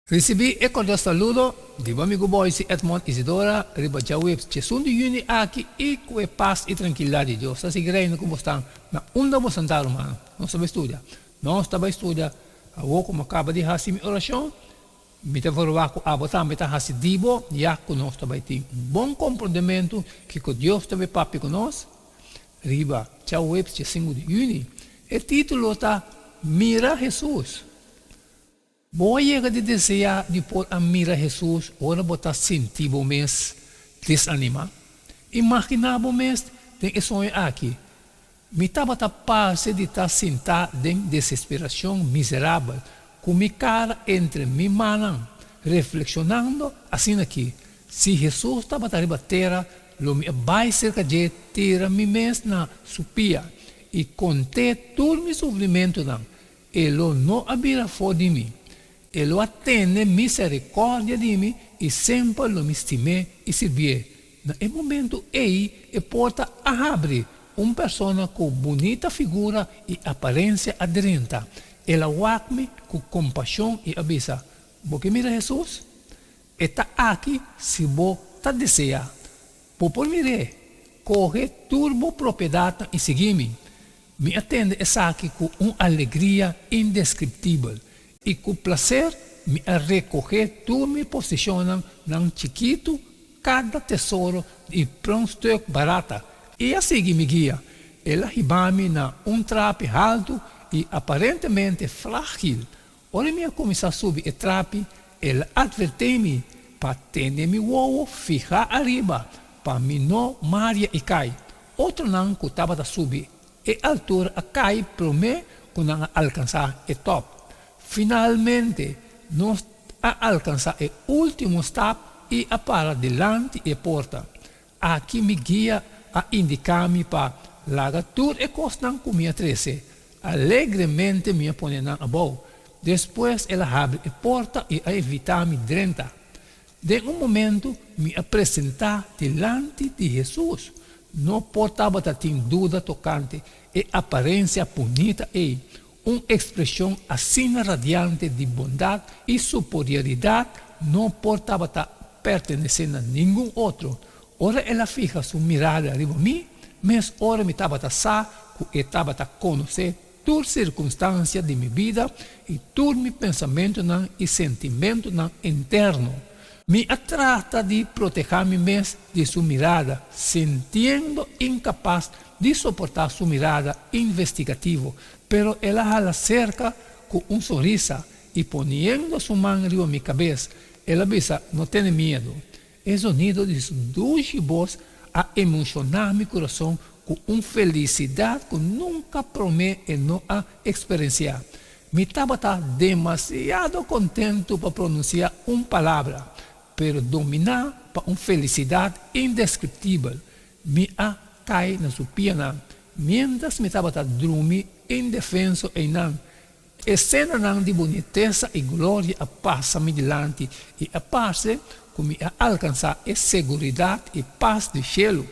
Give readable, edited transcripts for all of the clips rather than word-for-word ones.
Risibí e kordial saludo di bo amigu Boyce Edmond Isidora riba djaweps djesun di yüni aki i ku e pas i trankilidat di Dios ta sigui reina ku bo stan na unda bo santá rumannan. Nos ta bai studia. Nos ta bai studia awor ku mi a kaba di hasi mi orashon. Mi ta verwagt ku abo tambe ta hasi di bo ya ku nos ta bai tin un bon komprondementu kiko Dios ta bai papia ku nos riba djaweps djesinku di yüni. E título ta Mira Hesus. Bo a yega di deseá di por a mira Hesus ora bo ta sinti bo mes desanimá? Imaginá bo mes den e soño aki, Mi tabata parse di ta sintá den desesperashon miserabel, ku mi kara entre mi mannan, reflekshonando asin'aki, Si Hesus tabata riba tera, lo mi a bai serka dje tira mi mes na su pia i kont'é tur mi sufrimentunan. E lo no a bira for di mi. E lo a tene miserikòrdia di mi i semper lo mi stim'é i sirbié. Na e momentu ei e porta a habri, un persona ku bunita figura i aparensia a drenta. El a wak mi ku kompashon i a bisa, Bo ke mira Hesus? E ta aki si bo ta deseá. Bo por mir'é. Kohe tur bo propiedatnan i sigui mi. Mi a tende esaki ku un alegria indeskriptibel i ku plaser mi a rekohé tur mi posishonnan nan chikitu, kada tesoro di pronkstuk barata, i a sigui mi guia. El a hiba mi na un trapi haltu i aparentemente frágil. Ora mi a kuminsá subi e trapi, el a atvertí mi pa tene mi wowo fihá ariba pa mi no maria i kai. Otronan ku tabata subi e altura a kai promé ku nan a alkansá e tòp. Finalmente, nos a alkansá e último stap i a para dilanti e porta. Aki mi guia a indiká mi pa laga tur e kosnan ku mi a trese. Alegremente mi a pone nan abou. Despues el a habri e porta i a invitá mi drenta. Den un momentu mi a presentá dilanti di Hesus. No por tabata tin duda tokante e aparensia bunita ei. Un ekspreshon asina radiante di bondat i superioridat no por tabata pertenesé na ningun otro. Ora el a fiha su mirada riba mi, mes ora mi tabata sa ku e tabata konosé tur sirkunstansia di mi bida i tur mi pensamentunan i sentimentunan interno. Mi a trata di protehá mi mes di su mirada, sintiendo inkapas di soportá su mirada investigativo, pero el a hala serka ku un sonrisa i poniendo su man riba mi kabes, el a bisa, No tene miedu. E zonido di su dushi bos a emoshoná mi kurason ku un felisidat ku nunka promé e no a eksperensiá. Mi tabata demasiado kontentu pa pronunsiá un palabra, pero dominá pa un felisidat indeskriptibel, mi a kai na su pianan miéntras mi tabata drumi indefenso einan. E senanan di bunitesa i gloria a pasa mi dilanti i a parse ku mi a alkansá e seguridat i pas di shelu.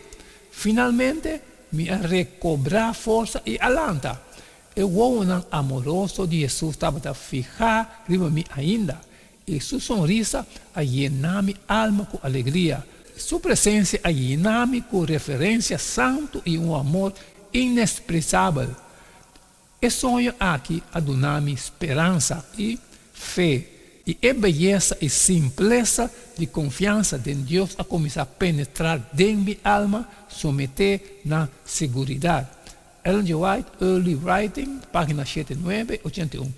Finalmente, mi a rekobrá forsa i a lanta. E wowonan amoroso di Hesus tabata fihá riba mi ainda, i su sonrisa a yena mi alma ku alegria. Su presensia a yena mi ku referensia santu i un amor inexpresabel. E soño aki a duna mi speransa i fe, i e beyesa i simplesa di konfiansa den Dios a kuminsá penetrá den mi alma, someté na seguridat. Ellen G. White, Early Writing, página shete nuebe, ochenta i un.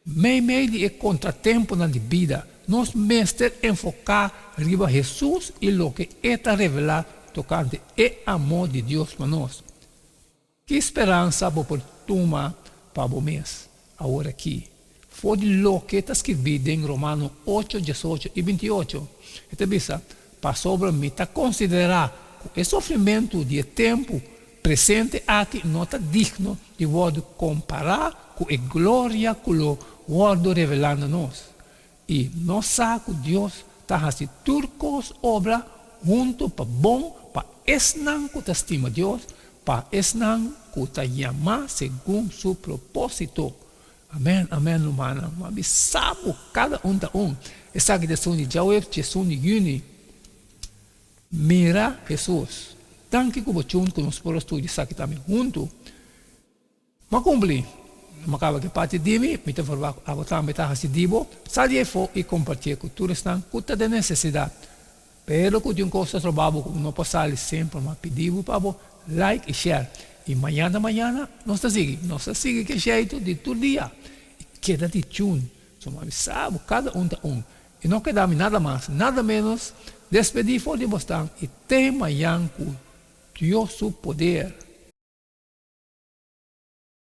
Meimei di e kontratempunan di bida, nos mester enfoká riba Hesus i loke E ta revelá tokante e amor di Dios pa nos. Ki speransa bo por tuma pa bo mes awor aki? For di loke ta skirbí den Romano ocho, diesocho i bintiocho, e ta bisa, Pasobra mi ta konsiderá ku e sufrimentu di e tempu presente aki no ta digno di wòrdu kompará ku e gloria ku lo wòrdu revelá na nos. I nos sa ku Dios ta hasi tur kos obra huntu pa bon pa esnan ku ta stima Dios, pa esnan ku ta yamá segun su propósito. Amen, amen, rumannan. Mi a bisa bo, kada un ta un. Esaki ta esun di djaweps djesun di yüni. Mira Hesus. Danki ku bo chun ku nos por a studia esaki tambe huntu. M'a kumpli. M'a kaba ku e parti di mi, mi ta forba ku abo tambe ta hasi di bo. Sal di efo i kompartié ku tur esnan ku ta den nesesidat. Pero ku tin un kos ta troba bo ku no por sali semper, m'a pidi bo pa bo like i share. I mañana mañana nos ta sigui. Nos ta sigui ku e sheitu di tur dia. I keda di tune. So m'a bisa bo kada un ta un. I no keda mi nada mas, nada menos, despedí for di bosnan i te mañan ku Dios su poder.